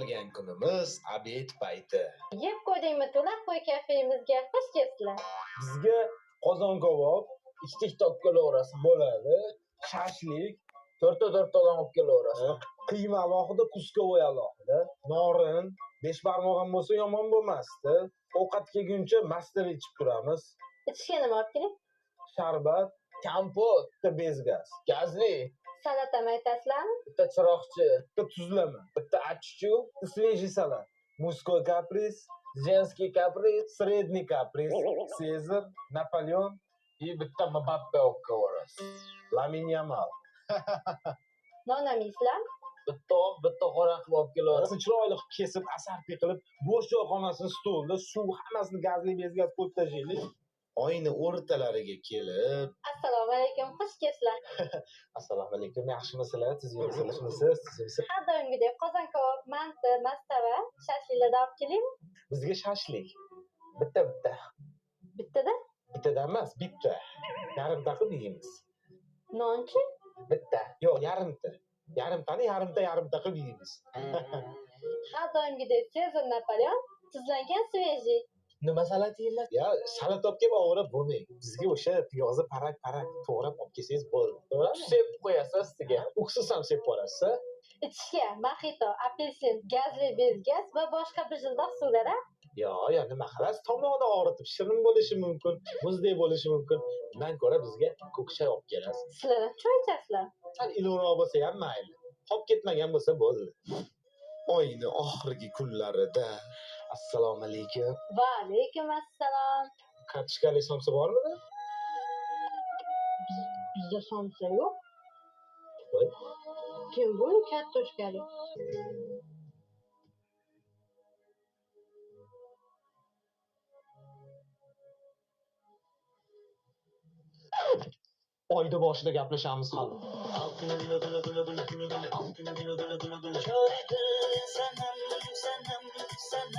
olgan kunimiz obed payti. Yeb qo'ydingmi, to'lab qo'y kafemizga xush kelibsizlar. Bizga qozon kabob, ikkita olib kelaverasiz bo'ladi, shashlik, to'rtta-to'rttadan olib kelaverasiz. Qiyma alohida, kuskovoy alohida, norin, besh barmoq ham bo'lsa yomon bo'lmasdi. Ovqat kelguncha mastava ichib turamiz. Ichishga nima olib keling? Sharbat, kompot, bitta bez gaz, gazli, Salat ham aytasizlarmi? Bitta chiroqchi, bitta tuzlama, bitta achchu, свежий salat, мужской каприз, женский каприз, средний каприз, Sezar, Napoleon и bitta Mbappe olib kelaverasiz. Lamin Yamal. Non ham yeysizlarmi? Bitta oq, bitta qora qilib olib kelaverasiz. Chiroyli qilib kesib, asarpi qilib, bo'sh joy qolmasin stolda, suv hammasini gazli, bez gaz qo'yib tashlaylik. Oyni o'rtalariga kelib, Assalomu alaykum, xush kelibsizlar. Assalomu alaykum, yaxshimisizlar? Tuzukmisizlar? Tuzukmisiz? Har doimgidek qozon kabob, manti, mastava, shashliklardan olib kelingmi? Bizga shashlik. Bitta-bitta. Bittada? Bittadan emas, bitta. Yarimta qilib yeymiz. Nonchi? Bitta. Yo'q, yarimta. Yarimtani yarimta yarimta qilib yeymiz. Har doimgidek Sezar, Napoleon, tuzlangan svejiy. Nima salat yeyiladi? Ya, salat olib kelib ovora bo'lmang. Bizga o'sha piyozni parak-parak to'g'rab olib kelsangiz bo'ldi. To'g'rimi? Sepib qo'yasiz ustiga. Uksus ham sepib yuborasiz. Ichishga mojito, apelsin, gazli bez gaz va boshqa bijildoq suvlar a? Yo, yo, nima qilasiz? Tomoqni og'ritib, shirin bo'lishi mumkin, muzdek bo'lishi mumkin. Undan ko'ra bizga ko'k choy olib kelasiz. Sizlar ham choy ichasizlar? Sal iliqroq bo'lsa ham mayli. Qolib ketmagan bo'lsa bo'ldi. Oyni oxirgi kunlarida assalomu alaykum. Va alaykum assalom. Kartoshkali somsa bormidi? Bizda somsa yo'q. Voy. Kim bu kartoshkali? Oyda boshida gaplashamiz hali.